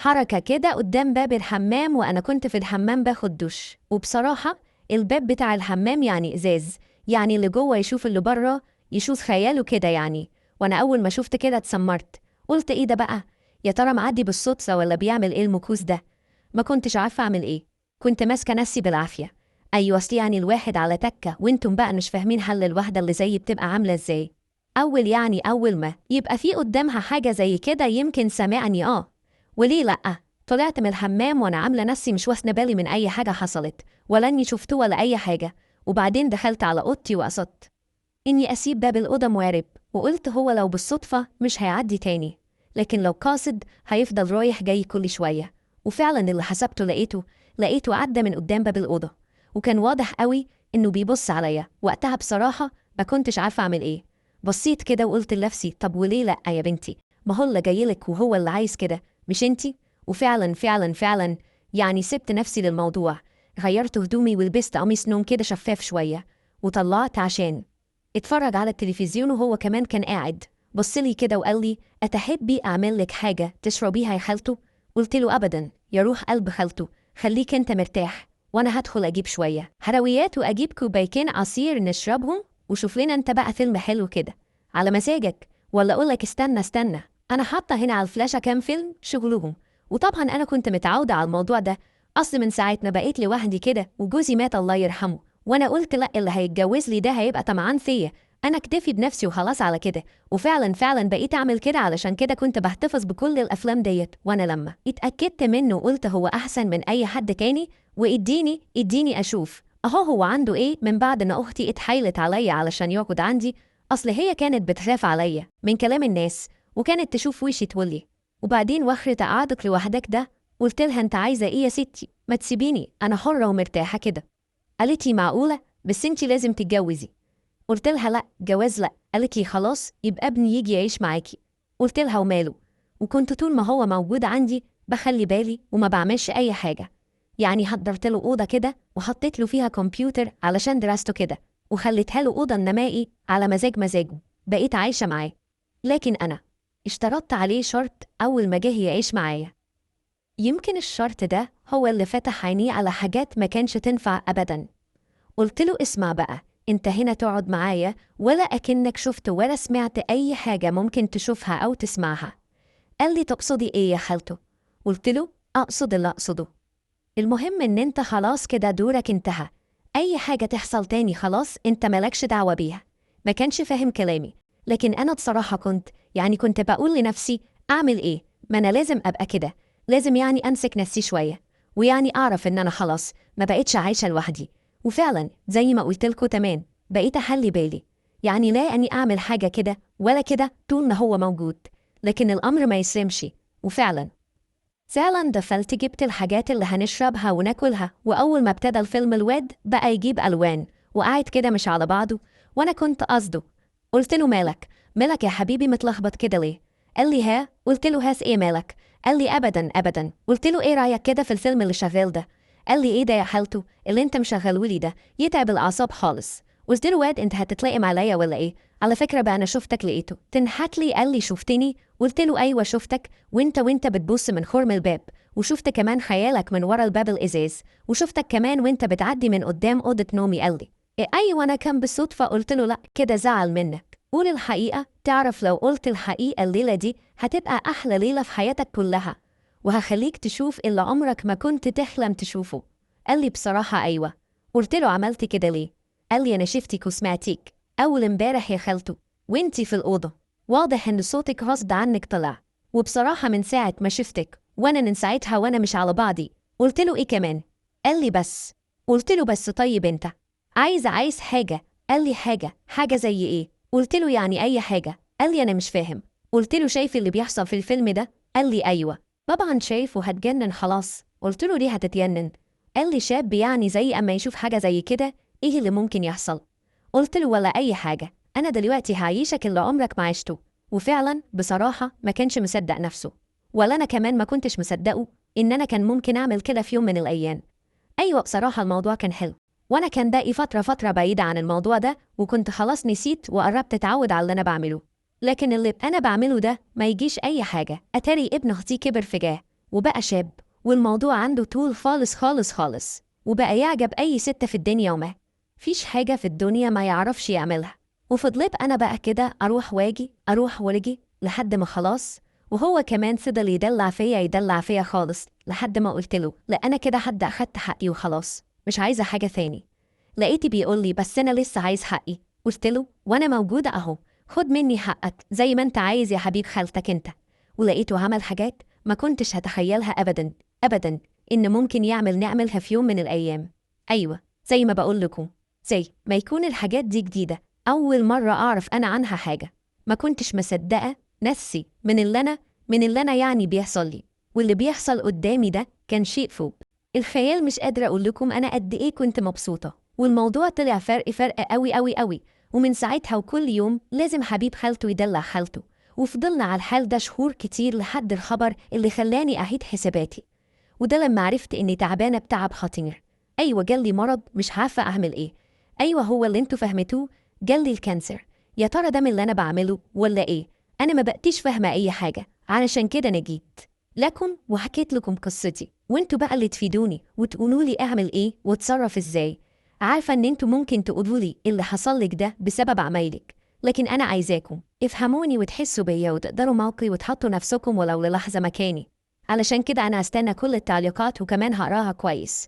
حركة كده قدام باب الحمام، وأنا كنت في الحمام باخد دش. وبصراحة الباب بتاع الحمام يعني إزاز، يعني اللي جوه يشوف اللي بره، يشوف خياله كده يعني. وأنا أول ما شفت كده اتسمرت، قلت إيه ده بقى؟ يا ترى معدي بالصدفة ولا بيعمل إيه المكوس ده؟ ما كنتش عارفة أعمل إيه، كنت ماسكة نفسي بالعافية. أيوة أصل يعني الواحد على تكة، وانتم بقى مش فاهمين حل الواحدة اللي زي بتبقى عاملة إزاي. أول ما يبقى في قدامها حاجة زي كده يمكن سامعني وليه لأ؟ طلعت من الحمام وأنا عاملة نفسي مش واخدة بالي من أي حاجة حصلت، ولا إني شفته ولا أي حاجة. وبعدين دخلت على أوضتي وقصدت إني أسيب باب الأوضة موارب، وقلت هو لو بالصدفة مش هيعدي تاني، لكن لو قاصد هيفضل رايح جاي كل شوية. وفعلا اللي حسبته لقيته عدى من قدام باب الأوضة، وكان واضح قوي إنه بيبص عليا. وقتها بصراحة ما كنتش عارفة أعمل إيه. بصيت كده وقلت لنفسي طب وليه لأ يا بنتي؟ ما هو اللي جايلك وهو اللي عايز كده، مش انتي؟ وفعلا فعلا فعلا يعني سبت نفسي للموضوع، غيرت هدومي ولبست قميص نوم كده شفاف شوية، وطلعت عشان اتفرج على التلفزيون، وهو كمان كان قاعد. بصلي كده وقال لي أتحبي أعمل لك حاجة تشربيها يا خالته؟ قلت له أبدا يا روح قلب خالته، خليك انت مرتاح، وأنا هدخل أجيب شوية حلويات وأجيب كوبايتين عصير نشربهم، وشوف لنا انت بقى فيلم حلو كده على مزاجك، ولا أقولك استنى استنى أنا حاطة هنا على الفلاشة كام فيلم شغلهم. وطبعا أنا كنت متعودة على الموضوع ده، أصل من ساعة ما بقيت لوحدي كده وجوزي مات الله يرحمه، وأنا قلت لأ اللي هيتجوز لي ده هيبقى طمعان فيا، أنا اكتفي بنفسي وخلاص على كده. وفعلا فعلا بقيت أعمل كده، علشان كده كنت بحتفظ بكل الأفلام ديت. وأنا لما اتأكدت منه وقلت هو أحسن من أي حد تاني، وإديني إديني أشوف أهو هو عنده إيه، من بعد إن أختي اتحايلت عليا علشان يقعد عندي، أصل هي كانت بتخاف عليا من كلام الناس، وكانت تشوف وشي تقولي وبعدين وخرة قعدك لوحدك ده. قلت لها انت عايزة ايه يا ستي؟ ما تسيبيني انا حرة ومرتاحة كده. قالت لي معقولة؟ بس انت لازم تتجوزي. قلت لها لا جواز لا. قالت لي خلاص يبقى ابني يجي يعيش معاكي. قلت لها وماله. وكنت طول ما هو موجود عندي بخلي بالي وما بعملش اي حاجة، يعني حضرت له أوضة كده وحطيت له فيها كمبيوتر علشان دراسته كده، وخليتها له أوضة النمائي على مزاج مزاجه، بقيت عايشة معاه. لكن أنا اشترطت عليه شرط أول ما جه يعيش معايا. يمكن الشرط ده هو اللي فتح عينيه على حاجات ما كانش تنفع أبداً. قلت له اسمع بقى، انت هنا تقعد معايا ولا أكنك شفت ولا سمعت أي حاجة ممكن تشوفها أو تسمعها. قال لي تقصدي إيه يا خالته؟ قلت له أقصد اللي أقصده. المهم إن انت خلاص كده دورك انتهى، أي حاجة تحصل تاني خلاص انت مالكش دعوة بيها. ما كانش فاهم كلامي، لكن أنا بصراحة كنت بقول لنفسي أعمل إيه؟ ما أنا لازم أبقى كده، لازم يعني أمسك نفسي شوية، ويعني أعرف إن أنا خلاص ما بقتش عايشة لوحدي. وفعلا زي ما قلت لكم تمام، بقيت أحلي بالي، يعني لا أني أعمل حاجة كده ولا كده طول ما هو موجود، لكن الأمر ما يسلمش. وفعلا فعلا دخلت جبت الحاجات اللي هنشربها وناكلها، وأول ما ابتدى الفيلم الواد بقى يجيب ألوان وقاعد كده مش على بعضه، وأنا كنت قصده. قلت له مالك مالك يا حبيبي متلخبط كده ليه؟ قال لي ها. قلت له هاس ايه مالك؟ قال لي ابدا ابدا. قلت له ايه رايك كده في الفيلم اللي شغال ده؟ قال لي ايه ده يا حالته اللي انت مشغلولي ده، يتعب الاعصاب خالص. قلت له واد انت هتتلائم عليا ولا ايه؟ على فكره بقى انا شفتك لقيته تنحت لي. قال لي شفتني؟ قلت له ايوه شفتك، وانت بتبص من خرم الباب، وشفت كمان خيالك من ورا الباب الازاز، وشفتك كمان وانت بتعدي من قدام اوضه نومي. قال لي إيه ايوه انا كان بالصدفه. قلت له لا كده زعل منك، قول الحقيقة. تعرف لو قلت الحقيقة الليلة دي هتبقى أحلى ليلة في حياتك كلها، وهخليك تشوف اللي عمرك ما كنت تحلم تشوفه. قال لي بصراحة أيوة. قلت له عملت كده ليه؟ قال لي أنا شفتك وسمعتك أول امبارح يا خالته وانتي في الأوضة، واضح إن صوتك غصب عنك طلع، وبصراحة من ساعة ما شفتك وأنا من ساعتها وأنا مش على بعضي. قلت له إيه كمان؟ قال لي بس. قلت له بس طيب أنت عايز حاجة؟ قال لي حاجة زي إيه؟ قلت له يعني أي حاجة. قال لي أنا مش فاهم. قلت له شايف اللي بيحصل في الفيلم ده؟ قال لي أيوة طبعا شايف وهتجنن خلاص. قلت له ليه هتتجنن؟ قال لي شاب يعني زي أما يشوف حاجة زي كده إيه اللي ممكن يحصل؟ قلت له ولا أي حاجة، أنا دلوقتي هعيشك اللي عمرك ما عشته. وفعلا بصراحة ما كانش مصدق نفسه، ولا أنا كمان ما كنتش مصدقه إن أنا كان ممكن أعمل كده في يوم من الأيام. أيوة بصراحة الموضوع كان حلو، وأنا كان باقي فترة بعيدة عن الموضوع ده، وكنت خلاص نسيت وقربت أتعود على اللي أنا بعمله. لكن اللي أنا بعمله ده ما يجيش أي حاجة. أتاري ابن أختي كبر فجأة وبقى شاب، والموضوع عنده طول خالص خالص خالص، وبقى يعجب أي ست في الدنيا، وما فيش حاجة في الدنيا ما يعرفش يعملها. وفضلت أنا بقى كده أروح واجي أروح واجي لحد ما خلاص، وهو كمان فضل يدلع فيا يدلع فيا خالص لحد ما قلت له لا أنا كده حد أخدت حقي وخلاص، مش عايزة حاجة ثاني. لقيتي بيقول لي بس أنا لسه عايز حقي. قلت له وأنا موجودة أهو، خد مني حقك زي ما أنت عايز يا حبيب خالتك أنت. ولقيته عمل حاجات ما كنتش هتخيلها أبدا أبدا إن ممكن نعملها في يوم من الأيام. أيوة زي ما بقول لكم، زي ما يكون الحاجات دي جديدة، أول مرة أعرف أنا عنها حاجة. ما كنتش مصدقة نفسي من اللي أنا يعني بيحصل لي، واللي بيحصل قدامي ده كان شيء فوق الخيال. مش قادرة أقول لكم أنا قد إيه كنت مبسوطة، والموضوع طلع فرق قوي قوي قوي. ومن ساعتها وكل يوم لازم حبيب خالته يدلع خالته، وفضلنا على الحال ده شهور كتير لحد الخبر اللي خلاني أعيد حساباتي. وده لما عرفت إني تعبانة بتعب خطير. أيوة جالي مرض مش عارفة أعمل إيه. أيوة هو اللي انتوا فهمتوه، جالي ال cancer. يا ترى ده من اللي أنا بعمله ولا إيه؟ أنا ما بقتش فاهمة أي حاجة، علشان كده أنا جيت لكم وحكيت لكم قصتي، وانتوا بقى اللي تفيدوني وتقولوا لي أعمل إيه واتصرف إزاي. عارفة إن انتوا ممكن تقولوا لي اللي حصل لك ده بسبب عمايلك، لكن أنا عايزاكم افهموني وتحسوا بيا وتقدروا موقعي وتحطوا نفسكم ولو للحظة مكاني. علشان كده أنا هستنى كل التعليقات وكمان هقراها كويس.